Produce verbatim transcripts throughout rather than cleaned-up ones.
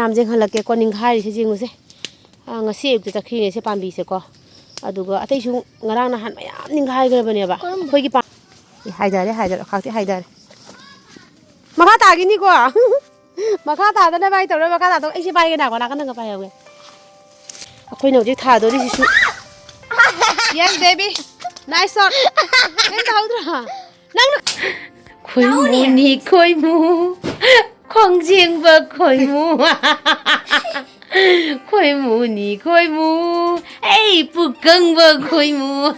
ꯃꯌꯥꯝꯁꯦ ꯌꯦꯡꯍꯜꯂꯛꯀꯦꯀꯣ, ꯅꯤꯡꯈꯥꯏꯔꯤꯁꯦ ꯌꯦꯡꯉꯨꯁꯦ꯫ ꯑ, ꯉꯁꯤ ꯑꯌꯨꯛꯇ ꯆꯠꯈ꯭ꯔꯤꯅꯦ ꯁꯤ ꯄꯥꯝꯕꯤꯁꯦꯀꯣ꯫ ꯑꯗꯨꯒ ꯑꯇꯩꯁꯨ ꯉꯔꯥꯡ ꯅꯍꯥꯟ ꯃꯌꯥꯝ ꯅꯤꯡꯈꯥꯏꯈ꯭ꯔꯕꯅꯦꯕ꯫ ꯀꯔꯝꯕ? ꯑꯩꯈꯣꯏꯒꯤ ꯄꯥꯝ-, ꯑꯦ, ꯍꯥꯏꯗꯔꯦ, ꯍꯥꯏꯗꯔꯦ, ꯈꯥꯛꯇꯤ ꯍꯥꯏꯗꯔꯦ꯫ ꯃꯈꯥ ꯇꯥꯈꯤꯅꯤꯀꯣ꯫ ꯃꯈꯥ ꯇꯥꯗꯅꯕ ꯑꯩ ꯇꯧꯔꯣꯏ, ꯃꯈꯥ ꯇꯥꯗꯣ ꯑꯩꯁꯦ ꯄꯥꯏꯒꯦ, ꯅꯥꯀꯣ ꯅꯥꯀꯟꯗꯒ ꯄꯥꯏꯍꯧꯒꯦ꯫ ꯑꯩꯈꯣꯏꯅ ꯍꯧꯖꯤꯛ ꯊꯥꯗꯣꯔꯤꯁꯤꯁꯨ꯫ Yes, baby. Nice shot. ꯀꯩꯝ ꯇꯧꯍꯧꯗ꯭ꯔꯣ? ꯅꯪꯅ ꯈꯣꯏꯃꯨꯅꯤ ꯈꯣꯏꯃꯨ, ꯈꯣꯡꯖꯦꯡꯕ ꯈꯣꯏꯃꯨ꯫ ꯈꯣꯏꯃꯨꯅꯤ ꯈꯣꯏꯃꯨ, ꯑꯩ ꯄꯨꯛꯀꯪꯕ ꯈꯣꯏꯃꯨ꯫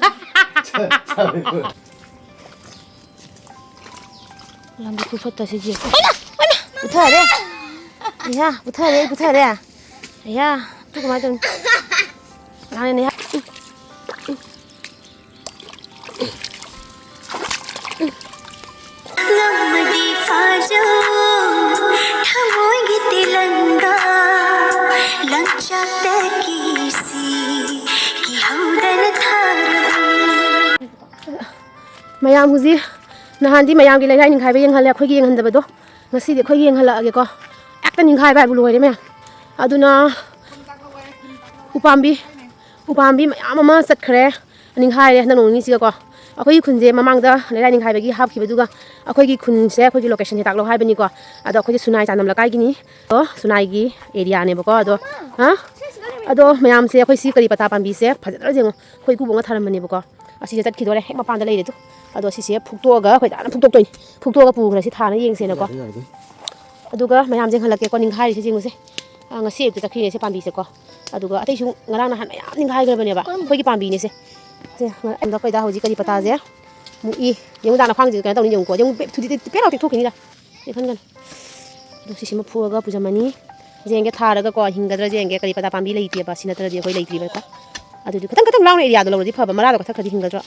ꯂꯝꯕꯤ ꯈꯨꯐꯠꯇꯁꯤꯗꯤ꯫ ꯄꯨꯊꯔꯦ꯫ ꯑꯌꯥ, ꯄꯨꯊꯔꯦ, ꯑꯩ ꯄꯨꯊꯔꯦ꯫ ꯑꯌꯥ, ꯇꯨ ꯀꯃꯥꯏꯅ ꯇꯧꯅꯤ? ꯌꯥꯔꯦꯅꯦ, ꯌꯥ-, ꯉꯝꯃꯗꯤ ꯐꯥꯖꯧ, ꯊꯃꯣꯏꯒꯤ ꯇꯦꯂꯪꯒꯥ, ꯂꯪꯆꯥꯛꯇ ꯀꯤꯁꯤ, ꯀꯤꯍꯧꯗꯅ ꯊꯥꯔꯕꯅꯤ꯫ ꯃꯌꯥꯝ ꯍꯧꯖꯤꯛ, ꯅꯍꯥꯟꯗꯤ ꯃꯌꯥꯝꯒꯤ ꯂꯩꯔꯥꯏ ꯅꯤꯡꯈꯥꯏꯕ ꯌꯦꯡꯍꯜꯂꯦ, ꯑꯩꯈꯣꯏꯒꯤ ꯌꯦꯡꯍꯟꯗꯕꯗꯣ ꯉꯁꯤꯗꯤ ꯑꯩꯈꯣꯏꯒꯤ ꯌꯦꯡꯍꯜꯂꯛꯑꯒꯦꯀꯣ꯫ ꯍꯦꯛꯇ ꯅꯤꯡꯈꯥꯏꯕ ꯍꯥꯏꯕꯨ ꯂꯣꯏꯔꯦ ꯃꯌꯥꯝ꯫ ꯑꯗꯨꯅ ꯎꯄꯥꯝꯕꯤ, ꯎꯄꯥꯝꯕꯤ ꯃꯌꯥꯝ ꯑꯃ ꯆꯠꯈ꯭ꯔꯦ, ꯅꯤꯡꯈꯥꯏꯔꯦ ꯍꯟꯗꯛ ꯅꯣꯡ ꯅꯤꯅꯤꯁꯤꯒꯀꯣ꯫ ꯑꯩꯈꯣꯏꯒꯤ ꯈꯨꯟꯁꯦ ꯃꯃꯥꯡꯗ ꯂꯩꯔꯥꯏ ꯅꯤꯡꯈꯥꯏꯕꯒꯤ ꯍꯥꯞꯈꯤꯕꯗꯨꯒ ꯑꯩꯈꯣꯏꯒꯤ ꯈꯨꯟꯁꯦ ꯑꯩꯈꯣꯏꯒꯤ ꯂꯣꯀꯦꯁꯟꯁꯦ ꯇꯥꯛꯂꯛꯑꯣ ꯍꯥꯏꯕꯅꯤꯀꯣ꯫ ꯑꯗꯣ ꯑꯩꯈꯣꯏꯁꯦ ꯁꯨꯅꯥꯏ ꯆꯥꯟꯗꯝ ꯂꯩꯀꯥꯏꯒꯤꯅꯤ꯫ ꯑꯗꯣ ꯁꯨꯅꯥꯏꯒꯤ ꯑꯦꯔꯤꯌꯥꯅꯦꯕꯀꯣ꯫ ꯑꯗꯣ, ꯍꯥ? ꯑꯗꯣ ꯃꯌꯥꯝꯁꯦ ꯑꯩꯈꯣꯏ ꯁꯤ ꯀꯔꯤ ꯄꯇꯥ ꯄꯥꯝꯕꯤꯁꯦ ꯐꯖꯗ꯭ꯔꯥ ꯌꯦꯡꯉꯣ꯫ ꯑꯩꯈꯣꯏ ꯏꯀꯨꯕꯣꯛꯅ ꯊꯥꯔꯝꯕꯅꯦꯕꯀꯣ꯫ ꯑꯁꯤꯁꯦ ꯆꯠꯈꯤꯗꯣꯔꯦ, ꯍꯦꯛ ꯃꯄꯥꯟꯗ ꯂꯩꯔꯦ ꯇꯨ꯫ ꯑꯗꯣ ꯁꯤꯁꯦ ꯐꯨꯛꯇꯣꯛꯑꯒ ꯑꯩꯈꯣꯏ ꯐꯖꯅ ꯐꯨꯛꯇꯣꯛꯇꯣꯏꯅꯤ꯫ ꯐꯨꯛꯇꯣꯛꯑꯒ ꯄꯨꯈ꯭ꯔꯁꯤ ꯊꯥꯅ ꯌꯦꯡꯁꯦꯅꯀꯣ꯫ ꯌꯥꯔꯦ, ꯌꯥꯔꯦ꯫ ꯑꯗꯨꯒ ꯃꯌꯥꯝꯁꯦ ꯌꯦꯡꯍꯜꯂꯛꯀꯦꯀꯣ, ꯅꯤꯡꯈꯥꯏꯔꯤꯁꯦ ꯌꯦꯡꯉꯨꯁꯦ꯫ ꯑ, ꯉꯁꯤ ꯑꯌꯨꯛꯇ ꯆꯠꯈ꯭ꯔꯤꯅꯦ ꯁꯤ ꯄꯥꯝꯕꯤꯁꯦꯀꯣ꯫ ꯑꯗꯨꯒ ꯑꯇꯩꯁꯨ ꯉꯔꯥꯡ ꯅꯍꯥꯟ ꯃꯌꯥꯝ ꯅꯤꯡꯈꯥꯏꯈ꯭ꯔꯕꯅꯦꯕ꯫ ꯀꯔꯝꯕ? ꯑꯩꯈꯣꯏꯒꯤ ꯄꯥꯝꯕꯤꯅꯦ ꯁꯦ꯫ ꯁꯦ, ꯑꯗꯣ ꯑꯩꯈꯣꯏꯗ ꯍꯧꯖꯤꯛ ꯀꯔꯤ ꯄꯇꯥꯁꯦ? ꯃꯨꯛꯏ꯫ ꯌꯦꯡꯉꯨ ꯗꯥꯅ ꯈ꯭ꯋꯥꯡꯁꯤꯗ ꯀꯩꯅꯣ ꯇꯧꯅꯤ ꯌꯦꯡꯉꯨꯀꯣ꯫ ꯌꯦꯡꯉꯨ ꯄꯦ-, ꯊꯨꯗꯦꯛ-, ꯄꯦꯠ ꯂꯥꯎ ꯇꯦꯛꯊꯣꯛꯈꯤꯅꯤꯗ꯫ ꯌꯦꯡꯍꯟꯒꯅꯨ꯫ ꯑꯗꯣ ꯁꯤꯁꯤꯃ ꯐꯨꯛꯑꯒ ꯄꯨꯖꯃꯅꯤ꯫ ꯌꯦꯡꯒꯦ ꯊꯥꯔꯒꯀꯣ, ꯍꯤꯡꯒꯗ꯭ꯔꯥ ꯌꯦꯡꯒꯦ꯫ ꯀꯔꯤ ꯄꯇꯥ ꯄꯥꯝꯕꯤ ꯂꯩꯇꯦꯕ, ꯁꯤ ꯅꯠꯇ꯭ꯔꯗꯤ ꯑꯩꯈꯣꯏ ꯂꯩꯇ꯭ꯔꯤꯕꯀꯣ꯫ ꯑꯗꯨꯗꯤ ꯈꯤꯇꯪ ꯈꯤꯇꯪ ꯂꯥꯎꯅ ꯑꯦꯔꯤꯌꯥꯗꯣ ꯂꯧꯔꯗꯤ ꯐꯕ, ꯃꯔꯥꯗꯣ ꯀꯛꯊꯠꯈ꯭ꯔꯗꯤ ꯍꯤꯡꯒꯗ꯭ꯔꯣ?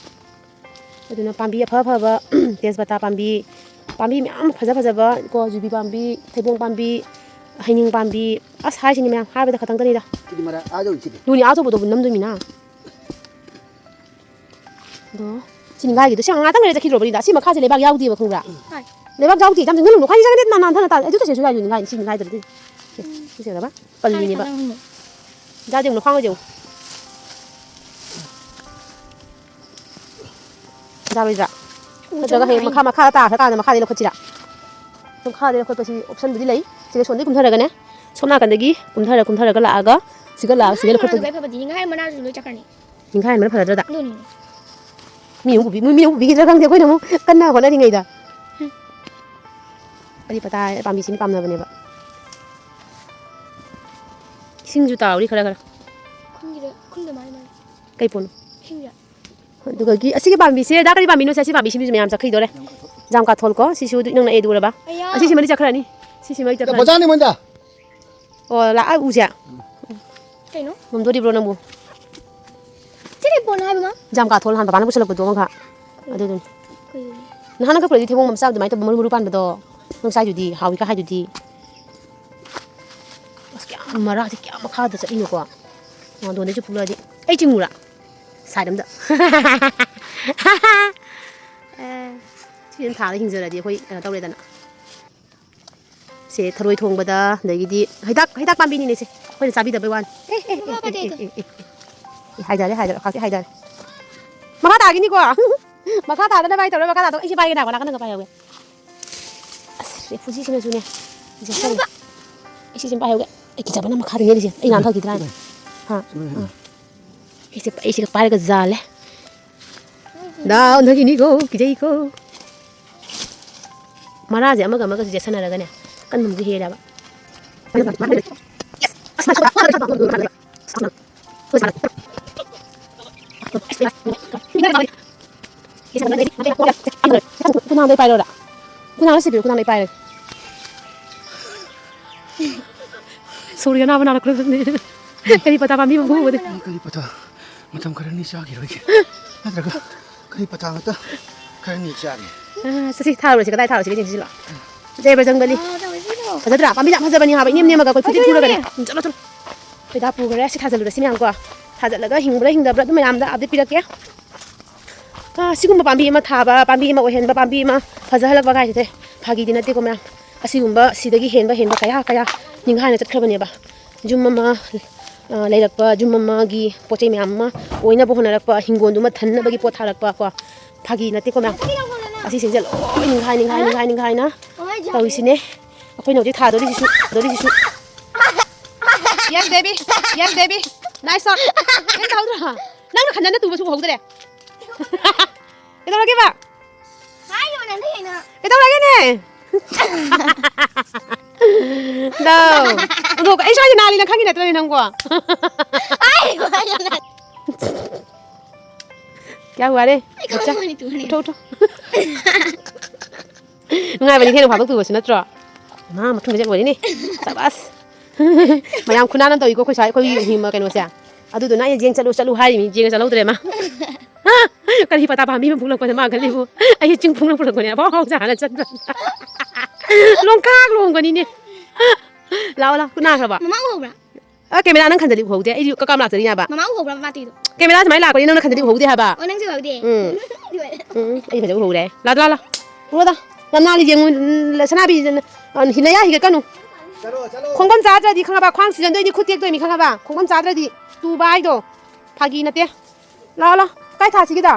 ꯑꯗꯨꯅ ꯄꯥꯝꯕꯤ ꯑꯐ ꯑꯐꯕ, ꯇꯦꯖꯄꯇꯥ ꯄꯥꯝꯕꯤ, ꯄꯥꯝꯕꯤ ꯃꯌꯥꯝ ꯐꯖ ꯐꯖꯕ ꯀꯣ, ꯌꯨꯕꯤ ꯄꯥꯝꯕꯤ, ꯊꯩꯕꯣꯡ ꯄꯥꯝꯕꯤ, ꯍꯩꯅꯤꯡ ꯄꯥꯝꯕꯤ, ꯑꯁ, ꯍꯥꯏꯁꯤꯅꯤ ꯃꯌꯥꯝ, ꯍꯥꯏꯕꯗ ꯈꯇꯪꯗꯅꯤꯗ꯫ ꯁꯤꯗꯤ ꯃꯔꯥ ꯑꯥ ꯌꯧꯔꯤꯁꯤꯗꯤ꯫ ꯑꯗꯨꯅꯤ, ꯑꯥ ꯑꯆꯧꯕꯗꯣ ꯅꯝꯗꯣꯏꯃꯤꯅ꯫ ꯑꯗꯣ ꯁꯤ ꯅꯤꯡꯒꯥꯏꯒꯤꯗꯣ ꯁꯤ ꯉꯥꯛꯇꯪ ꯂꯩꯔ ꯆꯠꯈꯤꯗ꯭ꯔꯣ, ꯕꯔꯤꯟꯗꯥ? ꯁꯤ ꯃꯈꯥꯁꯦ ꯂꯩꯕꯥꯛ ꯌꯥꯎꯗꯦꯕ, ꯈꯪꯕ꯭ꯔꯥ? ꯍꯣꯏ꯫ ꯂꯩꯕꯥꯛ ꯌꯥꯎꯗꯦ, ꯌꯥꯝ ꯆꯪꯁꯤꯜꯂꯨꯅꯨ, ꯈ꯭ꯋꯥꯏ ꯆꯪꯉꯗꯤ ꯅꯥꯟ ꯅꯥꯟꯊꯅ ꯇꯥ-, ꯑꯗꯨ ꯇꯁꯦꯁꯨ ꯌꯥꯏ, ꯅꯤꯡꯒꯥꯏ-, ꯁꯤ ꯅꯤꯡꯒꯥꯏꯗ꯭ꯔꯗꯤ꯫ ꯁꯤ ꯁꯦꯡꯅꯕ ꯄꯜꯂꯤꯅꯦꯕ꯫ ꯈꯥꯡ ꯈꯥꯡ ꯍꯪꯉꯣ꯫ ꯖꯥꯗꯦ ꯌꯦꯡꯉꯨ, ꯈ꯭ꯋꯥꯡ ꯌꯦꯡꯉꯨ꯫ ꯖꯥꯔꯣꯏꯗ꯭ꯔꯥ? ꯎ ꯅꯠꯇ꯭ꯔꯒ ꯍꯌꯦꯡ ꯆꯪꯉꯛꯑꯅꯤ꯫ ꯃꯈꯥ, ꯃꯈꯥ ꯇꯥꯈ꯭ꯔꯀꯥꯟꯗ ꯃꯈꯥꯗꯩ ꯂꯧꯈꯠꯁꯤꯔꯥ? ꯃꯈꯥꯗꯩ ꯂꯧꯈꯠꯄꯁꯤ optionꯕꯨꯗꯤ ꯂꯩ꯫ ꯁꯤꯗ ꯁꯣꯝꯗꯒꯤ ꯀꯨꯝꯊꯔꯒꯅꯦ, ꯁꯣꯝ ꯅꯥꯀꯟꯗꯒꯤ ꯀꯨꯝꯊꯔ, ꯀꯨꯝꯊꯔꯒ ꯂꯥꯛꯑꯒ ꯁꯤꯒ ꯂꯥꯛꯑꯒ ꯁꯤꯒ ꯅꯤꯡꯈꯥꯏ ꯂꯧꯈꯠꯄꯗꯤ꯫ ꯍꯥꯏꯕꯗꯤ ꯅꯤꯡꯈꯥꯏ ꯃꯅꯥꯁꯨ ꯂꯣꯏ ꯆꯠꯈ꯭ꯔꯅꯤ꯫ ꯅꯤꯡꯈꯥꯏ ꯍꯟꯕꯅ ꯐꯔꯗ꯭ꯔꯗ? ꯑꯗꯨꯅꯤ꯫ ꯃꯤ ꯑꯃꯨꯛ ꯎꯕꯤ-, ꯃꯤ, ꯃꯤ ꯑꯃꯨꯛ ꯎꯕꯤꯈꯤꯗ꯭ꯔꯥ ꯈꯪꯗꯦ, ꯑꯩꯈꯣꯏꯅ ꯑꯃꯨꯛ ꯀꯟꯅ ꯍꯣꯠꯅꯔꯤꯉꯩꯗ꯫ ꯎꯝ꯫ ꯀꯔꯤ ꯄꯇꯥ ꯄꯥꯝꯕꯤꯁꯤ ꯃꯤ ꯄꯥꯝꯅꯕꯅꯦꯕ꯫ ꯏꯁꯤꯡꯁꯨ ꯇꯥꯍꯧꯔꯤ ꯈꯔ ꯈꯔ꯫ ꯈꯨꯟꯒꯤꯗ, ꯈꯨꯟꯗ ꯃꯥꯜꯂꯦ ꯃꯥꯜꯂꯦ꯫ ꯀꯩ ꯄꯣꯠꯅꯣ? ꯏꯁꯤꯡꯁꯦ꯫ ꯑꯗꯨꯒꯒꯤ ꯑꯁꯤꯒꯤ ꯄꯥꯝꯕꯤꯁꯦ, ꯗꯥ ꯀꯔꯤ ꯄꯥꯝꯕꯤꯅꯣ ꯁꯦ? ꯑꯁꯤ ꯄꯥꯝꯕꯤꯁꯤꯡꯁꯨ ꯃꯌꯥꯝ ꯆꯠꯈꯤꯗꯣꯔꯦ꯫ ꯖꯥꯝ ꯀꯥꯊꯣꯜ ꯀꯣ, ꯁꯤꯁꯨ ꯑꯗꯨ ꯏꯅꯛ ꯅꯛꯑꯦ, ꯑꯗꯨ ꯎꯔꯕ? ꯑꯌꯥ꯫ ꯑꯁꯤꯁꯤꯃꯗꯤ ꯆꯠꯈ꯭ꯔꯅꯤ꯫ ꯁꯤꯁꯤꯃꯗꯤ ꯆꯠꯈ꯭ꯔꯅꯤ꯫ ꯕꯣꯖꯥꯅꯤ ꯃꯣꯏꯗ꯫ ꯑꯣ, ꯂꯥꯛꯑ ꯎꯁꯦ? ꯀꯩꯅꯣ? ꯉꯝꯗꯣꯔꯤꯕ꯭ꯔꯣ ꯅꯪꯕꯨ? ꯁꯤ ꯀꯩ ꯄꯣꯠꯅꯣ ꯍꯥꯏꯕ, ꯃꯥ? ꯖꯥꯝ ꯀꯥꯊꯣꯜ ꯅꯍꯥꯟ ꯕꯕꯥꯅ ꯄꯨꯁꯜꯂꯛꯄꯗꯣ ꯑꯃꯈꯛ꯫ ꯑꯗꯨꯗꯨꯅꯤ꯫ ꯀꯩꯅꯣ? ꯅꯍꯥꯟ ꯅꯪ ꯀꯛꯄꯗꯗꯤ ꯊꯩꯕꯣꯡ ꯃꯆꯥ ꯑꯗꯨꯃꯥꯏꯅ ꯇꯧꯕ ꯃꯔꯨ ꯃꯔꯨ ꯄꯥꯟꯕꯗꯣ꯫ ꯅꯪ ꯆꯥꯏꯗꯨꯗꯤ, ꯍꯥꯎꯋꯤꯀ ꯍꯥꯏꯗꯨꯗꯤ꯫ ꯑꯁ, ꯀꯌꯥꯝ ꯃꯔꯥꯁꯦ ꯀꯌꯥꯝ ꯃꯈꯥꯗ ꯆꯠꯂꯤꯅꯣꯀꯣ꯫ ꯃꯥꯡꯗꯣꯟꯗꯩꯁꯨ ꯐꯨꯛꯂꯛꯑꯗꯤ꯫ ꯑꯩ ꯆꯤꯡꯉꯨꯔꯥ? Side ꯑꯝꯗ꯫ ꯑꯦ, ꯁꯤ ꯑꯗꯨꯝ ꯊꯥꯔ ꯍꯤꯡꯖꯔꯗꯤ ꯑꯩꯈꯣꯏ ꯀꯩꯅꯣ ꯇꯧꯔꯦꯗꯅ꯫ ꯁꯦ ꯊꯔꯣꯏ ꯊꯣꯡꯕꯗ, ꯑꯗꯒꯤꯗꯤ ꯍꯩꯗꯥꯛ, ꯍꯩꯗꯥꯛ ꯄꯥꯝꯕꯤꯅꯤꯅꯦ ꯁꯦ꯫ ꯑꯩꯈꯣꯏꯅ ꯆꯥꯕꯤꯗꯕꯩ ꯋꯥꯅꯤ꯫ ꯑꯦ, ꯑꯦ, ꯑꯦ, ꯏꯃꯥ ꯑꯦ, ꯄꯥꯗꯦ ꯑꯦ, ꯑꯗꯣ꯫ ꯑꯦ, ꯑꯦ, ꯑꯦ꯫ ꯑꯦ, ꯍꯥꯏꯗꯔꯦ, ꯍꯥꯏꯗꯔꯦ, ꯈꯥꯛꯇꯤ ꯍꯥꯏꯗꯔꯦ꯫ ꯃꯈꯥ ꯇꯥꯈꯤꯅꯤꯀꯣ꯫ ꯃꯈꯥ ꯇꯥꯗꯅꯕ ꯑꯩ ꯇꯧꯔꯒ ꯃꯈꯥ ꯇꯥꯗꯣ꯫ ꯑꯩꯁꯦ ꯄꯥꯏꯒꯦ ꯅꯥꯀꯣ, ꯅꯥꯀꯟꯗꯒ ꯄꯥꯏꯍꯧꯒꯦ꯫ ꯑꯁ, ꯔꯦꯐꯨꯖꯤꯁꯤꯅꯁꯨꯅꯦ, ꯖꯦꯁꯟ꯫ ꯏꯃꯥ! ꯑꯩ ꯁꯤꯁꯤꯃ ꯄꯥꯏꯍꯧꯒꯦ꯫ ꯑꯩ ꯀꯤꯖꯕꯅ ꯃꯈꯥꯗ ꯌꯦꯜꯂꯤꯁꯦ꯫ ꯑꯩ ꯅꯥꯟꯊꯈꯤꯗ꯭ꯔꯥ ꯍꯥꯏꯅ꯫ ꯍꯥ? ꯁꯨꯃꯥꯏꯅ ꯍꯥ꯫ ꯑꯥ꯫ ꯑꯩꯁꯦ, ꯑꯩꯁꯤꯒ ꯄꯥꯏꯔꯒ ꯖꯥꯜꯂꯦ꯫ ꯗꯥ ꯑꯣꯟꯊꯈꯤꯅꯤꯀꯣ, ꯀꯤꯖꯩꯀꯣ꯫ ꯃꯔꯥꯁꯦ ꯑꯃꯒ ꯑꯃꯒꯁꯨ ꯌꯦꯠꯁꯟꯅꯔꯒꯅꯦ, ꯀꯟꯕ ꯑꯃꯁꯨ ꯍꯦꯜꯂꯦꯕ꯫ ꯈꯨꯅꯥꯡꯗꯩ ꯄꯥꯏꯔꯣꯔꯥ? ꯈꯨꯅꯥꯡꯗ ꯁꯤꯕꯤꯔꯣ, ꯈꯨꯅꯥꯡꯗꯩ ꯄꯥꯏꯔꯒꯦ꯫ ꯁꯣꯔꯤ ꯑꯅꯥꯕ ꯅꯥꯔꯛꯄ꯭ꯔꯥ ꯈꯪꯗꯦ꯫ ꯀꯔꯤ ꯄꯇꯥ ꯄꯥꯝꯕꯤ ꯑꯃ ꯈꯨꯕꯗꯤ꯫ ꯀꯔꯤ ꯄꯇꯥ? ꯃꯇꯝ ꯈꯔꯅꯤ ꯆꯥꯈꯤꯔꯣꯏꯒꯦ꯫ ꯅꯠꯇ꯭ꯔꯒ ꯀꯔꯤ ꯄꯇꯥ ꯉꯥꯛꯇ ꯈꯔꯅꯤ ꯆꯥꯒꯦ꯫ ꯑ, ꯆꯠꯁꯤ, ꯊꯥꯔꯨꯔꯁꯤ꯫ ꯀꯗꯥꯏ ꯊꯥꯔꯨꯁꯤꯒꯦ? ꯌꯦꯡꯁꯤꯂꯣ꯫ ꯖꯦ ꯕꯖꯔꯪꯕꯂꯤ꯫ ꯑꯥ, ꯇꯧꯔꯁꯤꯔꯣ? ꯐꯖꯗ꯭ꯔꯥ? ꯄꯥꯝꯕꯤ ꯌꯥꯝ ꯐꯖꯕꯅꯤ ꯍꯥꯏꯕ꯫ ꯏꯅꯦꯝ ꯅꯦꯝꯃꯒ ꯑꯩꯈꯣꯏ ꯐꯨꯗꯤꯠ ꯐꯨꯔꯒꯅꯦ꯫ ꯐꯖꯕꯅꯦ꯫ ꯎꯝ, ꯆꯠꯂꯣ, ꯆꯠꯂꯣ꯫ ꯑꯩꯈꯣꯏ ꯗꯥ ꯄꯨꯈ꯭ꯔꯦ꯫ ꯁꯤ ꯊꯥꯖꯤꯜꯂꯨꯔꯁꯤ ꯃꯌꯥꯝ ꯀꯣ꯫ ꯊꯥꯖꯤꯜꯂꯒ ꯍꯤꯡꯕ꯭ꯔꯥ ꯍꯤꯡꯗꯕ꯭ꯔꯥ ꯑꯗꯨ ꯃꯌꯥꯝꯗ update ꯄꯤꯔꯛꯀꯦ꯫ ꯑ, ꯁꯤꯒꯨꯝꯕ ꯄꯥꯝꯕꯤ ꯑꯃ ꯊꯥꯕ, ꯄꯥꯝꯕꯤ ꯑꯃ ꯑꯣꯏꯍꯟꯕ, ꯄꯥꯝꯕꯤ ꯑꯃ ꯐꯖꯍꯜꯂꯛꯄ ꯀꯥꯏꯁꯦ ꯐꯥꯒꯤꯗꯤ ꯅꯠꯇꯦꯀꯣ ꯃꯌꯥꯝ꯫ ꯑꯁꯤꯒꯨꯝꯕ ꯁꯤꯗꯒꯤ ꯍꯦꯟꯕ ꯍꯦꯟꯕ ꯀꯌꯥ ꯀꯌꯥ ꯅꯤꯡꯈꯥꯏꯅ ꯆꯠꯈ꯭ꯔꯕꯅꯦꯕ꯫ ꯌꯨꯝ ꯑꯃ, ꯑ, ꯂꯩꯔꯛꯄ, ꯌꯨꯝ ꯑꯃꯒꯤ ꯄꯣꯠ ꯆꯩ ꯃꯌꯥꯝ ꯑꯃ ꯑꯣꯏꯅꯕ ꯍꯣꯠꯅꯔꯛꯄ, ꯍꯤꯡꯒꯣꯜꯗꯨꯃ ꯊꯟꯅꯕꯒꯤ ꯄꯣꯠ ꯊꯥꯔꯛꯄ ꯀꯣ꯫ ꯐꯥꯒꯤ ꯅꯠꯇꯦꯀꯣ ꯃꯌꯥꯝ꯫ ꯑꯁꯤꯁꯤꯡꯁꯦ ꯂꯣꯏ ꯅꯤꯡꯈꯥꯏ, ꯅꯤꯡꯈꯥꯏ, ꯅꯤꯡꯈꯥꯏ, ꯅꯤꯡꯈꯥꯏꯅ ꯇꯧꯔꯤꯁꯤꯅꯦ꯫ ꯑꯩꯈꯣꯏꯅ ꯍꯧꯖꯤꯛ ꯊꯥꯗꯣꯔꯤꯁꯤꯁꯨ, ꯊꯥꯗꯣꯔꯤꯁꯤꯁꯨ꯫ Yes, baby. Yes, baby. Nice shot. ꯀꯩꯝ ꯇꯧꯍꯧꯗ꯭ꯔꯣ? ꯅꯪꯅ ꯈꯟꯖꯟꯅ ꯇꯨꯕꯁꯨ ꯎꯍꯧꯗ꯭ꯔꯦ꯫ ꯀꯩꯗꯧꯔꯒꯦꯕ? ꯍꯥꯏꯌꯣ, ꯅꯪꯗꯤ ꯀꯩꯅꯣ? ꯀꯩꯗꯧꯔꯒꯦꯅꯦ? ꯗꯣ꯫ ꯎꯗꯣ, ꯑꯩ ꯁ꯭ꯋꯥꯏꯁꯦ ꯅꯥꯜꯂꯤ ꯅꯪ ꯈꯪꯉꯤ ꯅꯠꯇ꯭ꯔꯅꯦ ꯅꯪꯕꯣ? ꯍꯥꯏꯌꯣ, ꯍꯥꯏꯌꯣ, ꯅꯪ꯫ ꯀꯌꯥ ꯋꯥꯔꯦ? ꯑꯩ ꯈꯪꯉꯝꯃꯅꯤ, ꯇꯨ ꯍꯥꯏꯔꯦ꯫ ꯎꯊꯣ, ꯎꯊꯣ꯫ ꯅꯨꯡꯉꯥꯏꯕꯅꯤ ꯀꯩꯅꯣ ꯐꯥꯗꯣꯛ ꯇꯨꯕꯁꯨ ꯅꯠꯇ꯭ꯔꯣ? ꯃꯥ ꯃꯊꯪꯗ ꯆꯠꯂꯨꯔꯤꯅꯦ꯫ ꯁꯕꯥꯁ꯫ ꯃꯌꯥꯝ ꯈꯨꯅꯥꯟ ꯑꯃ ꯇꯧꯏꯀꯣ ꯑꯩꯈꯣꯏ ꯁ꯭ꯋꯥꯏ, ꯑꯩꯈꯣꯏꯒꯤ ꯍꯤ-, ꯀꯩꯅꯣꯁꯦ꯫ ꯑꯗꯨꯗꯨꯅ ꯑꯩꯅ ꯌꯦꯡ ꯆꯠꯂꯨ, ꯆꯠꯂꯨ ꯍꯥꯏꯔꯤꯃꯤ, ꯌꯦꯡꯉ ꯆꯠꯍꯧꯗ꯭ꯔꯦ ꯃꯥ꯫ ꯀꯔꯤ ꯄꯇꯥ ꯄꯥꯝꯕꯤ ꯑꯃ ꯐꯨꯛꯂꯛꯄꯗ ꯃꯥ ꯈꯜꯂꯤꯕꯨ, ꯑꯩꯁꯦ ꯆꯤꯡ ꯐꯨꯛꯂꯛ ꯄꯨꯔꯛꯄꯅꯦ, ꯑꯐꯥꯎ ꯑꯐꯥꯎ ꯆꯥꯔ ꯆꯠꯄ꯫ ꯂꯣꯡꯀꯥꯛ ꯂꯣꯡꯒꯅꯤꯅꯦ꯫ ꯂꯥꯛꯑꯣ, ꯂꯥꯛꯑꯣ, ꯈꯨꯠ ꯅꯥꯈ꯭ꯔꯕ? ꯃꯃꯥ ꯎꯍꯧꯕ꯭ꯔꯥ? ꯑ, ꯀꯦꯃꯦꯔꯥ ꯅꯪ ꯈꯟꯗꯗꯤ ꯎꯍꯧꯗꯦ, ꯑꯩꯗꯤ ꯀꯀꯥ ꯂꯥꯛꯇꯣꯏꯅꯦꯕ꯫ ꯃꯃꯥ ꯎꯍꯧꯕ꯭ꯔꯥ ꯃꯥ ꯇꯧꯔꯤꯗꯣ? ꯀꯦꯃꯦꯔꯥ ꯁꯨꯃꯥꯏꯅ ꯂꯥꯛꯄꯅꯤ, ꯅꯪꯅ ꯈꯟꯗꯗꯤ ꯎꯍꯧꯗꯦ ꯍꯥꯏꯕ꯫ ꯑꯣ, ꯅꯪꯁꯨ ꯎꯍꯧꯗꯦ? ꯎꯝ꯫ ꯎꯝ, ꯑꯩ ꯐꯖꯅ ꯎꯍꯧꯔꯦ꯫ ꯂꯥ, ꯂꯥ, ꯂꯥ꯫ ꯎꯔꯣꯗ꯫ ꯌꯥꯝ ꯅꯥꯜꯂꯤ, ꯌꯦꯡꯉꯨ, ꯁꯅꯥꯕꯤ, ꯑ, ꯍꯤꯅꯌꯥ ꯍꯤꯒꯠꯀꯅꯨ꯫ ꯆꯠꯂꯣ, ꯆꯠꯂꯣ꯫ ꯈꯣꯡꯕꯝ ꯆꯥꯗ꯭ꯔꯗꯤ ꯈꯪꯉꯕ? ꯈ꯭ꯋꯥꯡ ꯁꯤꯖꯟꯗꯣꯏꯅꯤ, ꯈꯨꯠ ꯇꯦꯛꯇꯣꯏꯅꯤ ꯈꯪꯉꯕ? ꯈꯣꯡꯕꯝ ꯆꯥꯗ꯭ꯔꯗꯤ ꯇꯨꯕ ꯍꯥꯏꯗꯣ ꯐꯥꯒꯤ ꯅꯠꯇꯦ꯫ ꯂꯥꯛꯑꯣ, ꯂꯥꯛꯑꯣ꯫ ꯀꯥꯏ ꯊꯥꯁꯤꯒꯦꯗ?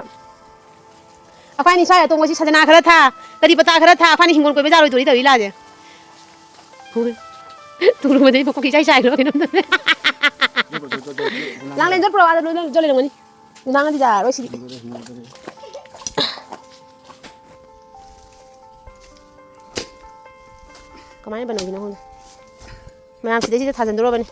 ꯑꯩꯈꯣꯏ ꯑꯅꯤ ꯁ꯭ꯋꯥꯏ ꯑꯇꯣꯡꯕꯁꯤ ꯁꯖꯅꯥ ꯈꯔ ꯊꯥ, ꯀꯔꯤ ꯄꯇꯥ ꯈꯔ ꯊꯥ, ꯑꯩꯈꯣꯏ ꯑꯅꯤ ꯍꯤꯡꯒꯣꯜ ꯀꯣꯏꯕ ꯌꯥꯔꯣꯏꯗꯣꯔꯤ ꯇꯧꯔꯤ ꯂꯥꯁꯦ꯫ ꯍꯧꯔꯦ꯫ ꯇꯨꯔꯨꯕꯗꯩ ꯃꯀꯣꯛ ꯏꯆꯥꯏ ꯆꯥꯏꯈ꯭ꯔꯕ ꯀꯩꯅꯣꯝ ꯇꯧꯔꯦ꯫ ꯂꯥꯡꯂꯦꯟꯗꯣ ꯄꯨꯔꯛꯑꯣ, ꯑꯗ ꯂꯣꯏ, ꯂꯣꯏ ꯂꯩꯔꯝꯒꯅꯤ꯫ ꯅꯨꯡꯗꯥꯡꯗꯤ ꯌꯥꯔꯔꯣꯏ ꯁꯤꯗꯤ꯫ ꯀꯃꯥꯏꯅ ꯕꯅꯧꯒꯤꯅꯣ ꯈꯪꯗꯦ꯫ ꯃꯌꯥꯝ ꯁꯤꯗꯩꯁꯤꯗ ꯊꯥꯖꯤꯟꯗꯣꯔꯕꯅꯤ꯫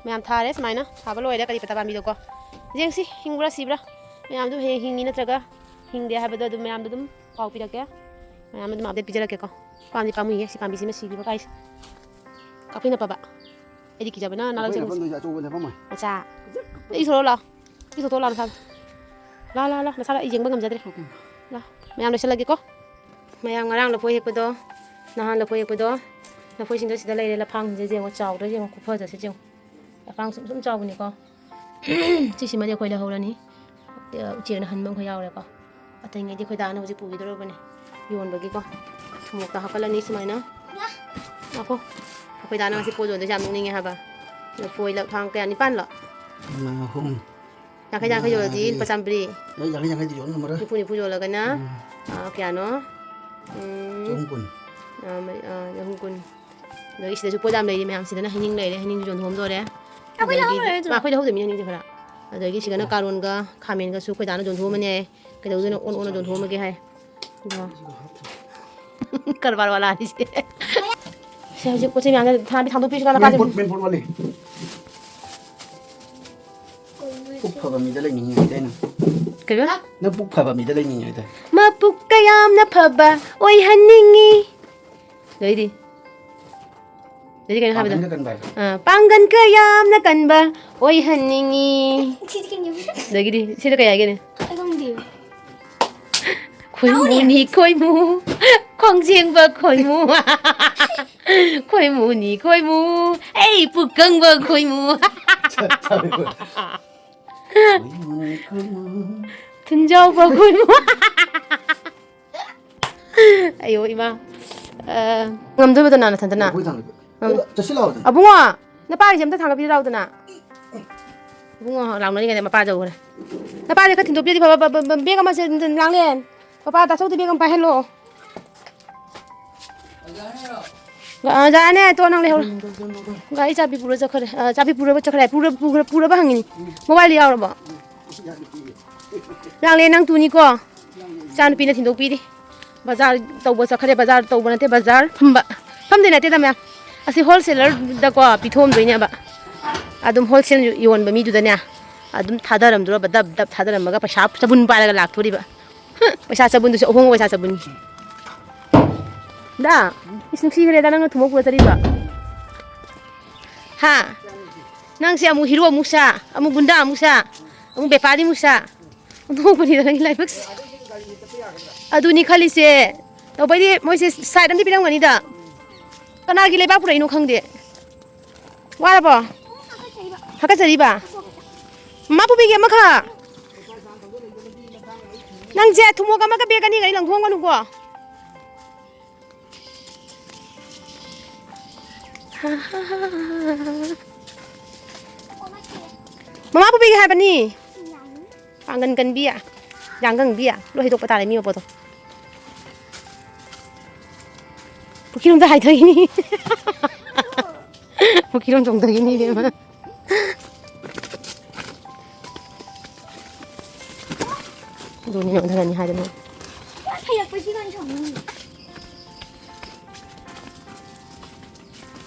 ꯃꯌꯥꯝ ꯊꯥꯔꯦ ꯁꯨꯃꯥꯏꯅ꯫ ꯊꯥꯕ ꯂꯣꯏꯔꯦ ꯀꯔꯤ ꯄꯇꯥ ꯄꯥꯝꯕꯤꯗꯣꯀꯣ꯫ ꯌꯦꯡꯁꯤ, ꯍꯤꯡꯕ꯭ꯔꯥ ꯁꯤꯕ꯭ꯔꯥ꯫ ꯃꯌꯥꯝꯗꯨ ꯍꯌꯦꯡ ꯍꯤꯡꯉꯤ ꯅꯠꯇ꯭ꯔꯒ ꯍꯤꯡꯗꯦ ꯍꯥꯏꯕꯗꯣ ꯑꯗꯨꯝ ꯃꯌꯥꯝꯗ ꯑꯗꯨꯝ ꯄꯥꯎ ꯄꯤꯔꯛꯀꯦ꯫ ꯃꯌꯥꯝꯗ ꯑꯗꯨꯝ update ꯄꯤꯖꯔꯛꯀꯦꯀꯣ꯫ ꯄꯥꯝꯗꯤ ꯄꯥꯝꯃꯨꯏꯌꯦ ꯁꯤ ꯄꯥꯝꯕꯤꯁꯤꯃ ꯁꯤꯈꯤꯕ ꯀꯥꯏꯁꯦ꯫ ꯀꯥꯐꯩꯅ ꯄꯥꯕ꯫ ꯑꯩꯗꯤ ꯀꯤꯖꯕꯅ ꯅꯥꯔꯛ ꯑꯩꯈꯣꯏꯅ ꯆꯪꯉꯤꯁꯦ꯫ ꯐꯝꯗꯣꯏꯁꯦ ꯑꯆꯧꯕꯗ ꯐꯝꯃꯣꯏ꯫ ꯃꯆꯥ꯫ ꯑꯩ ꯊꯣꯛꯂꯛꯑꯣ ꯂꯥꯛꯑꯣ꯫ ꯑꯩ ꯊꯣꯛꯂꯛꯑꯣ ꯂꯥꯛꯑꯣ ꯅꯁꯥꯗ꯫ ꯂꯥꯛꯑꯣ, ꯂꯥꯛꯑꯣ, ꯂꯥꯛꯑꯣ꯫ ꯅꯁꯥꯗ ꯑꯩ ꯌꯦꯡꯕ ꯉꯝꯖꯗ꯭ꯔꯦ꯫ ꯂꯥꯛꯑꯣ꯫ ꯃꯌꯥꯝ ꯂꯣꯏꯁꯤꯜꯂꯒꯦꯀꯣ꯫ ꯃꯌꯥꯝ ꯉꯔꯥꯡ ꯂꯐꯣꯏ ꯍꯦꯛꯄꯗꯣ, ꯅꯍꯥꯟ ꯂꯐꯣꯏ ꯍꯦꯛꯄꯗꯣ, ꯂꯐꯣꯏꯁꯤꯡꯗꯣ ꯁꯤꯗ ꯂꯩꯔꯦ꯫ ꯂꯐꯥꯡꯁꯤꯡꯁꯦ ꯌꯦꯡꯉꯣ, ꯆꯥꯎꯗ꯭ꯔꯥ ꯌꯦꯡꯉꯣ, ꯈꯨꯐꯖꯁꯦ ꯌꯦꯡꯉꯣ꯫ ꯂꯐꯥꯡ ꯁꯨꯝ ꯁꯨꯝ ꯆꯥꯎꯕꯅꯤꯀꯣ꯫ ꯁꯤꯁꯤꯃꯗꯤ ꯑꯩꯈꯣꯏ ꯂꯧꯍꯧꯔꯅꯤ꯫ ꯎꯆꯦꯛꯅ ꯍꯟꯕ ꯑꯃꯈꯛ ꯌꯥꯎꯔꯦꯀꯣ꯫ ꯑꯇꯩꯉꯩꯗꯤ ꯑꯩꯈꯣꯏ ꯗꯥꯅ ꯍꯧꯖꯤꯛ ꯄꯨꯈꯤꯗꯧꯔꯕꯅꯤ꯫ ꯌꯣꯟꯕꯒꯤꯀꯣ꯫ ꯊꯨꯝꯃꯣꯛꯇ ꯍꯥꯞꯀꯠꯂꯅꯤ ꯁꯨꯃꯥꯏꯅ꯫ ꯉꯥꯈꯣ꯫ ꯑꯩꯈꯣꯏ ꯗꯥꯅ ꯉꯁꯤ ꯄꯣꯠ ꯌꯣꯟꯗꯣꯏꯁꯦ ꯌꯥꯝ ꯅꯣꯛꯅꯤꯡꯉꯦ ꯍꯥꯏꯕ꯫ ꯂꯐꯣꯏ ꯂꯐꯥꯡ ꯀꯌꯥ? ꯅꯤꯄꯥꯟꯂꯣ? ꯑꯍꯨꯝ꯫ ꯌꯥꯡꯈꯩ, ꯌꯥꯡꯈꯩ ꯌꯣꯜꯂꯗꯤ ꯃꯔꯤ꯫ ꯂꯨꯄꯥ ꯆꯥꯝꯃꯔꯤ꯫ ꯑꯩ ꯌꯥꯡꯈꯩ, ꯌꯥꯡꯈꯩꯗꯤ ꯌꯣꯟ ꯉꯝꯃꯔꯣꯏ꯫ ꯅꯤꯐꯨ, ꯅꯤꯐꯨ ꯌꯣꯜꯂꯒꯅ, ꯎꯝ꯫ ꯑꯥ, ꯀꯌꯥꯅꯣ? ꯎꯝ꯫ ꯆꯍꯨꯝ ꯀꯨꯟ꯫ ꯑꯥ, ꯃꯔꯤ, ꯑꯥ, ꯆꯍꯨꯝ ꯀꯨꯟ꯫ ꯑꯗꯒꯤ ꯁꯤꯗꯁꯨ ꯄꯣꯠ ꯌꯥꯝ ꯂꯩꯔꯤ ꯃꯌꯥꯝ꯫ ꯁꯤꯗꯅ ꯍꯩꯅꯤꯡ ꯂꯩꯔꯦ, ꯍꯩꯅꯤꯡꯁꯨ ꯌꯣꯟꯊꯣꯛꯑꯝꯗꯣꯔꯦ꯫ ꯑꯩꯈꯣꯏ ꯑꯗꯒꯤ ꯂꯧꯍꯧꯔꯦ ꯑꯗꯨ꯫ ꯃꯥ ꯑꯩꯈꯣꯏ ꯂꯧꯍꯧꯗꯕꯅꯤ ꯍꯩꯅꯤꯡꯁꯦ ꯈꯔ꯫ ꯑꯗꯒꯤ ꯁꯤꯒꯅ ꯀꯥꯔꯣꯟꯒ ꯈꯥꯃꯦꯟꯒꯁꯨ ꯑꯩꯈꯣꯏ ꯗꯥꯅ ꯌꯣꯟꯊꯣꯛꯑꯝꯃꯅꯤ ꯍꯥꯏꯌꯦ꯫ ꯀꯩꯗꯧꯗꯣꯏꯅꯣ? ꯑꯣꯟ ꯑꯣꯟꯅ ꯌꯣꯟꯊꯣꯛꯑꯝꯃꯒꯦ ꯍꯥꯏ꯫ ꯑꯗꯣ ꯀꯔꯕꯥꯔ ꯋꯥꯂꯥꯅꯤꯁꯦ꯫ ꯁꯤ ꯍꯧꯖꯤꯛ ꯄꯣꯠ ꯆꯩ ꯃꯌꯥꯝꯁꯦ ꯊꯥꯕꯤ ꯊꯥꯡꯗꯣꯛꯄꯤꯁꯨ ꯀꯥꯟꯅ ꯃꯦꯟ ꯀꯥꯟꯅ ꯄꯣꯠ, ꯃꯦꯟ ꯄꯣꯠ ꯋꯥꯠꯂꯤ꯫ ꯄꯨꯛ ꯐꯕ ꯃꯤꯗ ꯂꯩꯅꯤꯡꯉꯤ ꯍꯥꯏꯗꯥꯏꯅꯦ? ꯀꯩꯕ? ꯅꯪ ꯄꯨꯛ ꯐꯕ ꯃꯤꯗ ꯂꯩꯅꯤꯡꯉꯤ ꯍꯥꯏꯗꯥꯏ? ꯃꯄꯨꯛ ꯀꯌꯥꯝꯅ ꯐꯕ ꯑꯣꯏꯍꯟꯅꯤꯡꯉꯤ꯫ ꯑꯗꯩꯗꯤ? ꯑꯗꯩꯗꯤ ꯀꯩꯅꯣ ꯍꯥꯏꯕꯗꯣ? ꯄꯥꯡꯒꯟꯒ ꯀꯟꯕ ꯍꯥꯏꯕ꯫ ꯑꯥ, ꯄꯥꯡꯒꯟ ꯀꯌꯥꯝꯅ ꯀꯟꯕ ꯑꯣꯏꯍꯟꯅꯤꯡꯉꯤ꯫ ꯁꯤꯗꯤ ꯀꯩꯅꯣ? ꯑꯗꯒꯤꯗꯤ ꯁꯤꯗ ꯀꯩ ꯍꯥꯏꯒꯦꯅꯦ? ꯑꯩ ꯈꯪꯗꯦ꯫ ꯈꯣꯏꯃꯨꯅꯤ ꯈꯣꯏꯃꯨ, ꯈꯣꯡꯖꯦꯡꯕ ꯈꯣꯏꯃꯨ꯫ ꯈꯣꯏꯃꯨꯅꯤ ꯈꯣꯏꯃꯨ, ꯑꯩ ꯄꯨꯛꯀꯪꯕ ꯈꯣꯏꯃꯨ꯫ ꯈꯣꯏꯃꯨꯅꯤ ꯈꯣꯏꯃꯨ꯫ ꯊꯨꯟꯖꯥꯎꯕ ꯈꯣꯏꯃꯨ꯫ ꯑꯌꯣ ꯏꯃꯥ꯫ ꯑ, ꯉꯝꯗꯣꯏꯕꯗꯣ ꯅꯥ ꯅꯊꯟꯇꯅ? ꯑꯩꯈꯣꯏ ꯊꯥꯡꯒꯠꯄ꯫ ꯉꯝ-, ꯑꯗꯣ ꯆꯠꯁꯤꯜꯂꯛꯑꯣ ꯑꯗꯨꯗꯤ꯫ ꯑꯕꯨꯡꯉꯣ! ꯅꯄꯥꯒꯤꯁꯦ ꯑꯝꯇ ꯊꯥꯡꯒꯠꯄꯤꯔꯛꯎꯗꯅ꯫ ꯏꯕꯨꯡꯉꯣ ꯂꯥꯎꯅꯔꯤꯉꯩꯗ ꯃꯄꯥ ꯌꯧꯈ꯭ꯔꯦ꯫ ꯃꯄꯥꯁꯦ ꯈꯔ ꯊꯤꯟꯗꯣꯛꯄꯤꯔꯗꯤ ꯐꯕ, ꯕ-, ꯕ-, ꯕ-, ꯕꯦꯒ ꯑꯃꯁꯦ ꯂꯥꯡꯂꯦꯟ꯫ ꯃꯄꯥ ꯇꯥꯆꯧꯗ ꯕꯦꯒ ꯑꯃ ꯄꯥꯏꯍꯜꯂꯣ꯫ ꯑ, ꯌꯥꯔꯅꯤ, ꯇꯣ, ꯅꯪ ꯂꯩꯍꯧꯔꯣ꯫ ꯒꯥꯔꯤ ꯆꯥꯕꯤ ꯄꯨꯔ ꯆꯠꯈ꯭ꯔꯦ꯫ ꯑ, ꯆꯥꯕꯤ ꯄꯨꯔꯕ ꯆꯠꯈ꯭ꯔꯦ꯫ ꯄꯨꯔ-, ꯄꯨꯔ-, ꯄꯨꯔꯕ ꯍꯪꯉꯤꯅꯤ꯫ ꯃꯣꯕꯥꯏꯜꯗꯤ ꯌꯥꯎꯔꯕꯣ? ꯂꯥꯡꯂꯦꯟ, ꯅꯪ ꯇꯨꯅꯤꯀꯣ꯫ ꯏꯆꯥꯅꯨꯄꯤꯅ ꯊꯤꯟꯗꯣꯛꯄꯤꯔꯤ꯫ ꯕꯖꯥꯔ ꯇꯧꯕ ꯆꯠꯈ꯭ꯔꯦ꯫ ꯕꯖꯥꯔ ꯇꯧꯕ ꯅꯠꯇꯦ, ꯕꯖꯥꯔ ꯐꯝꯕ꯫ ꯐꯝꯗꯤ ꯅꯠꯇꯦꯗ ꯃꯌꯥꯝ꯫ ꯑꯁꯤ ꯍꯣꯜꯁꯦꯂꯔꯗꯀꯣ ꯄꯤꯊꯣꯛꯑꯝꯗꯣꯏꯅꯦꯕ꯫ ꯑꯗꯨꯝ ꯍꯣꯜꯁꯦꯜ ꯌꯣꯟꯕ ꯃꯤꯗꯨꯗꯅꯦ ꯑꯗꯨꯝ ꯊꯥꯗꯔꯝꯗꯣꯔꯕ, ꯗꯞ ꯗꯞ ꯊꯥꯗꯔꯝꯃꯒ ꯄꯩꯁꯥ ꯆꯕꯨꯟ ꯄꯥꯏꯔꯒ ꯂꯥꯛꯇꯣꯔꯤꯕ꯫ ꯍꯨꯝ, ꯄꯩꯁꯥ ꯆꯕꯨꯟꯗꯨꯁꯨ ꯑꯍꯣꯡꯕ ꯄꯩꯁꯥ ꯆꯕꯨꯟ꯫ ꯗꯥ, ꯏꯁ, ꯅꯨꯡꯁꯤꯈ꯭ꯔꯦꯗ ꯅꯪꯅ ꯊꯨꯝꯃꯣꯛ ꯄꯨꯔ ꯆꯠꯂꯤꯕ꯫ ꯍꯥ? ꯅꯪꯁꯦ ꯑꯃꯨꯛ ꯍꯤꯔꯣ ꯑꯃꯨꯛ ꯁꯥ, ꯑꯃꯨꯛ ꯒꯨꯟꯗꯥ ꯑꯃꯨꯛ ꯁꯥ, ꯑꯃꯨꯛ ꯕꯦꯄꯥꯔꯤ ꯑꯃꯨꯛ ꯁꯥ꯫ ꯑꯣꯟꯊꯣꯛꯄꯅꯤꯗ ꯅꯪꯒꯤ ꯂꯥꯏꯕꯛꯁꯦ꯫ ꯑꯗꯨꯅꯤ ꯈꯜꯂꯤꯁꯦ꯫ ꯇꯧꯕꯩꯗꯤ ꯃꯣꯏꯁꯦ ꯁꯥꯏꯠ ꯑꯃꯗꯤ ꯄꯤꯔꯝꯒꯅꯤꯗ꯫ ꯀꯅꯥꯒꯤ ꯂꯩꯕꯥꯛ ꯄꯨꯔꯛꯏꯅꯣ ꯈꯪꯗꯦ꯫ ꯋꯥꯔꯕꯣ? ꯍꯥꯀꯠꯆꯔꯤꯕ? ꯃꯃꯥ ꯄꯨꯕꯤꯒꯦ ꯑꯃꯈꯛ꯫ ꯅꯪꯁꯦ ꯊꯨꯝꯃꯣꯛ ꯑꯃꯒ ꯕꯦꯛ ꯑꯅꯤꯒ ꯑꯩ ꯂꯪꯊꯣꯛꯑꯝꯒꯅꯨꯀꯣ꯫ ꯃꯃꯥ ꯄꯨꯕꯤꯒꯦ ꯍꯥꯏꯕꯅꯤ꯫ ꯄꯥꯡꯒꯟ ꯀꯟꯕꯤ, ꯌꯥꯡꯒꯪꯕꯤ, ꯂꯣꯏ ꯍꯩꯗꯣꯛꯄ ꯇꯥꯔꯦ ꯃꯤ ꯃꯄꯣꯠꯇꯣ꯫ ꯄꯨꯈ꯭ꯔꯤꯔꯣꯝꯗ ꯍꯥꯏꯊꯈꯤꯅꯤ꯫ ꯄꯨꯈ꯭ꯔꯤꯔꯣꯝ ꯆꯣꯡꯊꯈꯤꯅꯤ ꯏꯕꯦꯝꯃ꯫ ꯑꯗꯨꯅꯤ ꯅꯣꯟꯊꯔꯅꯤ ꯍꯥꯏꯗꯅ꯫ ꯍꯩꯔꯛꯄꯁꯤ ꯀꯩꯅꯣ ꯁꯥꯎꯅꯤꯡꯉꯤ꯫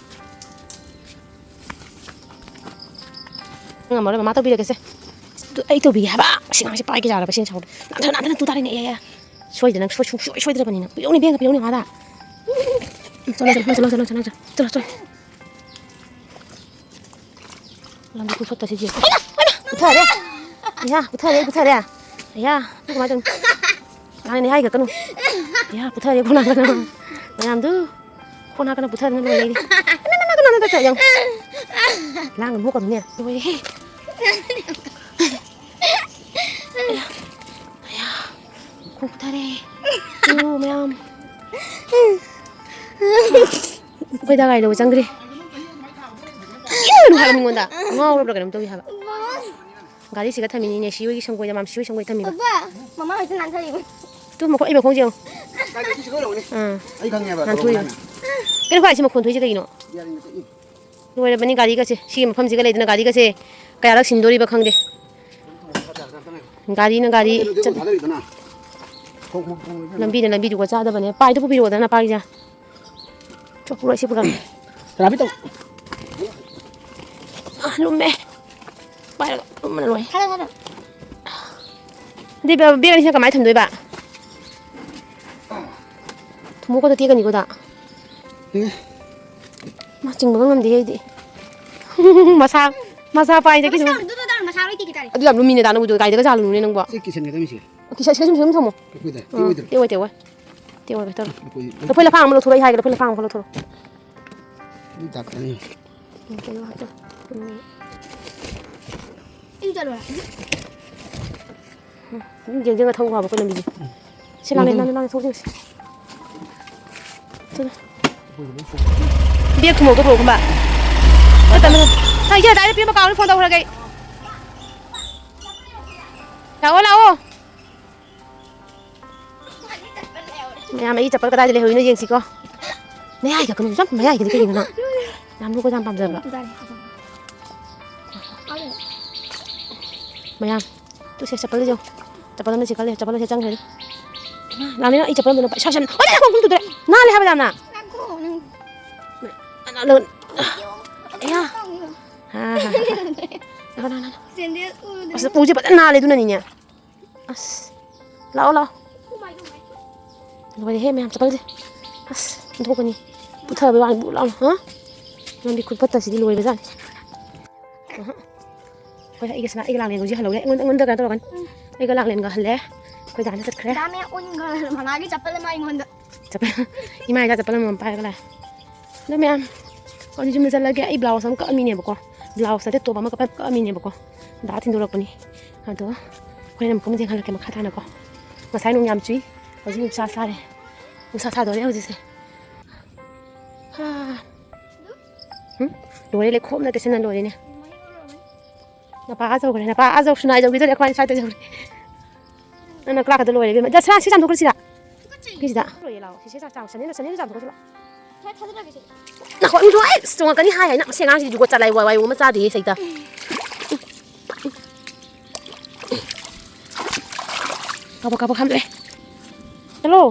ꯉꯝꯃꯔꯣꯏ, ꯃꯃꯥ ꯇꯧꯕꯤꯔꯒꯦꯁꯦ꯫ ꯑꯗꯨ ꯑꯩ ꯇꯧꯕꯤꯒꯦ ꯍꯥꯏꯕ꯫ ꯁꯤ ꯑꯉꯥꯡꯁꯦ ꯄꯥꯏꯒꯦ ꯌꯥꯔꯕ, ꯁꯤꯅ ꯁꯥꯎꯔꯦ꯫ ꯅꯥꯟꯊꯔ, ꯅꯥꯟꯊꯔ ꯇꯨ ꯇꯥꯔꯦꯅꯦ, ꯑꯦ, ꯑꯦ꯫ ꯁꯣꯏꯗꯅ, ꯁꯣꯏ-, ꯁꯨꯡꯁꯣꯏ ꯁꯣꯏꯗ꯭ꯔꯕꯅꯤꯅ꯫ ꯄꯤꯔꯛꯎꯅꯦ, ꯕꯦꯡꯒ ꯄꯤꯔꯛꯎꯅꯦ, ꯃꯥꯗ꯫ ꯆꯠꯂꯣ, ꯆꯠꯂꯣ, ꯆꯠꯂꯣ꯫ ꯂꯝꯕꯤ ꯈꯨꯐꯠꯇ ꯁꯤꯗꯤ꯫ ꯄꯨꯊꯔꯦ꯫ ꯏꯌꯥ, ꯄꯨꯊꯔꯦ, ꯑꯩ ꯄꯨꯊꯔꯦ꯫ ꯏꯌꯥ, ꯑꯗꯨ ꯀꯃꯥꯏꯅ ꯇꯧꯅꯤ? ꯂꯥꯡꯅꯦ ꯍꯥꯏꯒꯠꯀꯅꯨ꯫ ꯏꯌꯥ, ꯄꯨꯊꯔꯦ, ꯈꯣꯡ ꯅꯥꯀꯟꯅ꯫ ꯃꯌꯥꯝꯗꯨ, ꯈꯣꯡ ꯅꯥꯀꯟꯅ ꯄꯨꯊꯗꯅ ꯂꯣꯏꯔꯦ ꯑꯩꯗꯤ꯫ ꯅꯪ, ꯅꯪ, ꯅꯪ, ꯅꯪ, ꯅꯪ, ꯌꯦꯡꯉꯨ꯫ ꯂꯥꯡꯒꯅꯨ, ꯅꯣꯛꯀꯅꯨꯅꯦ꯫ ꯂꯣꯏꯔꯦꯍꯦ꯫ ꯈꯣꯡ ꯄꯨꯊꯔꯦ꯫ ꯌꯦꯡꯉꯨ ꯃꯌꯥꯝ꯫ ꯑꯩꯈꯣꯏ ꯗꯥ ꯒꯥꯔꯤ ꯂꯧꯕ ꯆꯪꯈ꯭ꯔꯦ꯫ ꯌꯦꯡꯉꯨ ꯍꯥꯏꯕ ꯃꯤꯉꯣꯟꯗ꯫ ꯉꯥꯎꯔꯕ꯭ꯔꯥ ꯀꯩꯅꯣꯝ ꯇꯧꯏ ꯍꯥꯏꯕ꯫ ꯒꯥꯔꯤꯁꯤꯒ ꯊꯝꯃꯤꯅꯤꯅꯦ, ꯁꯤ ꯍꯣꯏꯒꯤ ꯁꯪꯒꯣꯏꯗ, ꯃꯥꯝꯁꯤ ꯍꯣꯏ ꯁꯪꯒꯣꯏꯗ ꯊꯝꯃꯤꯕ꯫ ꯕꯕꯥ, ꯃꯃꯥ ꯍꯣꯏꯁꯨ ꯅꯥꯟꯊꯔꯤꯕ꯫ ꯇꯨ ꯃꯈꯣꯟ, ꯑꯩ ꯃꯈꯣꯟꯁꯦ ꯌꯦꯡꯉꯨ꯫ ꯀꯥꯏꯗ ꯁꯤ ꯂꯧꯔꯨꯅꯤ? ꯑꯥ꯫ ꯑꯩ ꯈꯪꯉꯦꯕ, ꯅꯥꯟꯊꯣꯛꯏꯕ꯫ ꯀꯩꯅꯣ ꯈ꯭ꯋꯥꯏ ꯁꯤ ꯃꯈꯣꯟ ꯊꯣꯛꯏꯁꯦ ꯀꯩꯒꯤꯅꯣ? ꯌꯥꯔꯤꯅꯦ, ꯆꯠꯅꯤ꯫ ꯂꯣꯏꯔꯕꯅꯤ ꯒꯥꯔꯤꯒꯁꯦ꯫ ꯁꯤꯒꯤ ꯃꯐꯝꯁꯤꯒ ꯂꯩꯗꯅ ꯒꯥꯔꯤꯒꯁꯦ ꯀꯌꯥꯔꯛ ꯁꯤꯟꯗꯣꯔꯤꯕ ꯈꯪꯗꯦ꯫ ꯒꯥꯔꯤꯅ ꯒꯥꯔꯤ ꯀꯩꯅꯣꯗꯨ ꯆꯠ-, ꯊꯥꯗꯔꯤꯗꯨꯅ꯫ ꯊꯣꯛ, ꯊꯣꯛ, ꯊꯣꯛ, ꯊꯣꯛ꯫ ꯂꯝꯕꯤꯅ ꯂꯝꯕꯤꯗꯨꯒ ꯆꯥꯗꯕꯅꯦ꯫ ꯄꯥꯏꯗꯨ ꯄꯨꯕꯤꯔꯛꯑꯣꯗꯅ, ꯄꯥꯏꯁꯦ꯫ ꯆꯣ, ꯄꯨꯔꯛꯑꯣ, ꯁꯤ ꯄꯨꯔꯛꯑꯣ꯫ ꯔꯥꯕꯤ ꯇꯧ꯫ ꯑꯥ, ꯂꯨꯝꯃꯦ꯫ ꯄꯥꯏꯔꯒ ꯂꯨꯝꯕꯅ ꯂꯣꯏꯔꯦ꯫ ꯊꯥꯗꯧ, ꯊꯥꯗꯧ꯫ ꯑꯗꯨꯗꯤ ꯕꯦ-, ꯕꯦꯒ ꯑꯅꯤꯁꯤꯅ ꯀꯃꯥꯏꯅ ꯊꯝꯗꯣꯏꯕ? ꯊꯨꯝꯃꯣꯛꯀꯗꯣ ꯇꯦꯛꯀꯅꯤꯀꯣ, ꯗꯥ? ꯇꯦꯛꯑꯦ꯫ ꯃꯥ ꯆꯤꯡꯕꯒ ꯉꯝꯗꯦ ꯑꯩꯗꯤ꯫ ꯃꯁꯥ ꯃꯁꯥ ꯄꯥꯏꯗꯒꯤ ꯁꯨꯝ꯫ ꯃꯁꯥ ꯂꯣꯏ ꯇꯦꯛꯈꯤ ꯇꯥꯔꯦ꯫ ꯑꯗꯨ ꯌꯥꯝ ꯂꯨꯝꯃꯤꯅꯦ ꯗꯥ ꯅꯪꯕꯨꯗꯣ, ꯀꯥꯏꯗꯒ ꯖꯥꯜꯂꯨꯅꯨꯅꯦ ꯅꯪꯕꯣ꯫ ꯁꯤ ꯀꯤꯁꯟꯒꯗꯕꯅꯤ ꯁꯤ꯫ ꯀꯤꯁꯟ ꯁꯤ ꯁꯨꯝ ꯁꯨꯝ ꯊꯝꯃꯣ꯫ ꯂꯐꯣꯏꯗ, ꯑꯥ, ꯇꯦꯛꯑꯣꯏꯗ꯭ꯔꯣ? ꯇꯦꯛꯑꯣꯏ, ꯇꯦꯛꯑꯣꯏ꯫ ꯇꯦꯛꯑꯣꯏ ꯇꯧꯔꯣ꯫ ꯂꯐꯣꯏ, ꯂꯐꯣꯏ ꯂꯐꯥꯡ ꯑꯃ ꯂꯧꯊꯣꯔꯛꯑꯣ, ꯑꯩ ꯍꯥꯏꯒꯦ, ꯂꯐꯣꯏ ꯂꯐꯥꯡ ꯑꯃ ꯂꯧꯊꯣꯔꯛꯑꯣ꯫ ꯑꯗꯨ ꯗꯥꯛ ꯈꯛꯇꯅꯤ꯫ ꯎꯝ, ꯀꯩꯅꯣ ꯍꯥꯞꯆꯧ꯫ ꯎꯝ꯫ ꯏꯔꯨ ꯆꯠꯂꯨꯔꯣ꯫ ꯎꯝ, ꯌꯦꯡ ꯌꯦꯡꯉ ꯊꯧ ꯍꯥꯏꯕ ꯑꯩꯈꯣꯏ ꯂꯝꯕꯤꯁꯦ꯫ ꯎꯝ꯫ ꯁꯤ ꯂꯥꯡꯂꯦꯟ, ꯂꯥꯡꯂꯦꯟ, ꯂꯥꯡꯂꯦꯟ, ꯊꯣꯛꯁꯤ, ꯊꯣꯛꯁꯤ꯫ ꯆꯠꯂꯣ꯫ ꯕꯦꯒ ꯊꯝꯍꯧꯗ ꯄꯨꯔꯛꯎ ꯈꯨꯝꯕ꯫ ꯆꯠꯇꯕꯅꯦ꯫ ꯍꯥꯏꯒꯦ, ꯑꯗꯥꯏꯗ ꯄꯤꯔꯝꯕ ꯀꯥꯎꯅ ꯐꯣꯟ ꯇꯧꯈ꯭ꯔꯒꯦ ꯑꯩ꯫ ꯂꯥꯛꯑꯣ, ꯂꯥꯛꯑꯣ꯫ ꯃꯌꯥꯝ, ꯑꯩꯒꯤ ꯆꯄꯜ ꯀꯗꯥꯏꯗ ꯂꯩꯍꯧꯔꯤꯅꯣ ꯌꯦꯡꯁꯤꯀꯣ꯫ ꯃꯌꯥꯏꯗ ꯀꯩꯅꯣ, ꯌꯥꯝ ꯃꯌꯥꯏꯗꯗꯤ ꯀꯩꯒꯤꯅꯣ ꯅꯪ? ꯌꯥꯝ ꯅꯣꯛꯄꯁꯦ ꯌꯥꯝ ꯄꯥꯝꯖꯕ꯭ꯔꯣ? ꯃꯌꯥꯝ, ꯇꯨꯁꯦ ꯆꯄꯜꯗꯣ ꯌꯦꯡꯉꯨ꯫ ꯆꯄꯜ ꯑꯃ ꯁꯤ ꯈꯜꯂꯦ, ꯆꯄꯜ ꯑꯁꯤ ꯆꯪꯈ꯭ꯔꯦ꯫ ꯂꯥꯃꯤꯅ ꯑꯩ ꯆꯄꯜ ꯑꯃꯗꯨꯅ ꯄꯩꯁꯥ ꯁꯟ-, ꯑꯣ, ꯅꯪ ꯈꯣꯡ ꯇꯨꯗ꯭ꯔꯦ꯫ ꯅꯥꯜꯂꯦ ꯍꯥꯏꯕ ꯌꯥꯝꯅ꯫ ꯉꯥꯏꯈꯣ, ꯅꯪ ꯑꯌꯥ꯫ ꯍꯥ, ꯍꯥ, ꯍꯥ, ꯍꯥ꯫ ꯉꯥꯏꯈꯣ, ꯉꯥꯏꯈꯣ, ꯉꯥꯏꯈꯣ꯫ ꯁꯦꯟꯗꯦꯜ ꯎꯗ꯭ꯔꯦ꯫ ꯑꯁ, ꯎꯁꯦ ꯐꯖꯅ ꯅꯥꯜꯂꯦ ꯑꯗꯨꯅꯅꯤꯅꯦ꯫ ꯑꯁ, ꯂꯥꯛꯑꯣ, ꯂꯥꯛꯑꯣ꯫ ꯂꯣꯏꯔꯦꯍꯦ ꯃꯌꯥꯝ ꯆꯄꯜꯁꯦ꯫ ꯑꯁ, ꯑꯣꯟꯊꯣꯛꯀꯅꯤ꯫ ꯄꯨꯊꯕꯩ ꯋꯥꯅꯤ, ꯕꯨ ꯂꯥꯎꯅ, ꯍꯥ? ꯅꯪꯗꯤ ꯈꯨꯠ ꯐꯠꯇꯁꯤꯗꯤ ꯂꯣꯏꯕꯖꯥꯠꯅꯤ꯫ ꯑꯍ꯫ ꯍꯣꯏ, ꯑꯩꯒ ꯁꯅꯥ, ꯑꯩꯒ ꯂꯥꯡꯂꯦꯟꯒꯁꯦ ꯍꯜꯍꯧꯔꯦ꯫ ꯑꯩꯉꯣꯟꯗ, ꯑꯩꯉꯣꯟꯗ ꯀꯩꯅꯣ ꯇꯧꯔꯛꯀꯅꯤ꯫ ꯎꯝ꯫ ꯑꯩꯒ ꯂꯥꯡꯂꯦꯟꯒ ꯍꯜꯂꯦ꯫ ꯑꯩꯈꯣꯏ ꯗꯥꯅ ꯆꯠꯈ꯭ꯔꯦ꯫ ꯗꯥ ꯃꯌꯥꯝ ꯑꯣꯟꯈ꯭ꯔꯦ꯫ ꯃꯃꯥꯒꯤ ꯆꯄꯜ ꯑꯃ ꯑꯩꯉꯣꯟꯗ꯫ ꯆꯄꯜ, ꯏꯃꯥ ꯏꯆꯥ ꯆꯄꯜ ꯑꯃꯃꯝ ꯄꯥꯏꯔꯒ ꯂꯥꯛꯑꯦ꯫ ꯑꯗꯣ ꯃꯌꯥꯝ, ꯑꯩꯗꯤ ꯌꯨꯝꯗ ꯆꯠꯂꯒꯦ꯫ ꯑꯩ ꯕ꯭ꯂꯥꯎꯁ ꯑꯃ ꯀꯛꯑꯝꯃꯤꯅꯦꯕꯀꯣ꯫ ꯕ꯭ꯂꯥꯎꯁ ꯅꯠꯇꯦ, ꯇꯣꯞ ꯑꯃ ꯀꯛꯑ-, ꯀꯛꯑꯝꯃꯤꯅꯦꯕꯀꯣ꯫ ꯗꯥ ꯊꯤꯟꯗꯣꯔꯛꯄꯅꯤ꯫ ꯑꯗꯣ ꯍꯣꯔꯦꯟ ꯑꯃꯨꯛ ꯀꯨꯝꯁꯦ ꯈꯜꯂꯛꯀꯦ ꯃꯈꯥ ꯇꯥꯅꯀꯣ꯫ ꯉꯁꯥꯏ ꯅꯣꯡ ꯌꯥꯝ ꯆꯨꯏ꯫ ꯍꯧꯖꯤꯛ ꯅꯨꯡꯁꯥ ꯁꯥꯔꯦ꯫ ꯅꯨꯡꯁꯥ ꯁꯥꯗꯣꯔꯦ ꯍꯧꯖꯤꯛꯁꯦ꯫ ꯍꯥ꯫ ꯍꯨꯝ? ꯂꯣꯏꯔꯦ, ꯂꯩꯈꯣꯝꯅ ꯇꯩꯁꯟꯅ ꯂꯣꯏꯔꯦꯅꯦ꯫ ꯅꯄꯥ ꯑꯥ ꯌꯧꯈ꯭ꯔꯦ, ꯅꯄꯥ ꯑꯥ ꯌꯧ-, ꯁꯨꯅꯥ ꯌꯧꯈꯤꯗꯣꯔꯦ, ꯑꯩꯈꯣꯏ ꯁ꯭ꯋꯥꯏꯗ ꯌꯧꯔꯦ꯫ ꯅꯪꯅ ꯀ꯭ꯂꯥꯛꯀꯗ ꯂꯣꯏꯔꯦ, ꯏꯕꯦꯝꯃ꯫ ꯁꯤ ꯁꯤ ꯆꯥꯝꯊꯣꯛꯈ꯭ꯔꯁꯤꯔꯥ? ꯁꯤꯁꯤꯗ꯫ ꯂꯣꯏꯔꯦ, ꯂꯥꯛꯑꯣ꯫ ꯁꯤꯁꯦ ꯆꯥꯝ-, ꯆꯥꯝ-, ꯁꯅꯤꯗ, ꯁꯅꯤꯗ ꯆꯥꯝꯊꯣꯛꯈ꯭ꯔꯁꯤ ꯂꯥꯛꯑꯣ꯫ ꯁꯦ, ꯊꯥꯗꯔꯒꯦ ꯁꯦ꯫ ꯅꯈꯣ, ꯏꯃꯨꯡꯗꯣ, ꯑꯩ, ꯑꯁ, ꯆꯣꯡꯉꯛꯀꯅꯤ ꯍꯥꯏ ꯍꯥꯏꯅ꯫ ꯃꯁꯤ ꯑꯉꯥꯡꯁꯤꯗꯤ ꯖꯨꯒꯣꯠ ꯆꯠꯂꯥꯏ ꯋꯥꯏ ꯋꯥꯏ ꯑꯃ ꯆꯥꯗꯦꯍꯦ ꯁꯩꯇ꯫ ꯀꯥꯕꯛ, ꯀꯥꯕꯛ ꯍꯥꯝꯗꯣꯛꯑꯦ꯫ ꯆꯠꯂꯣ꯫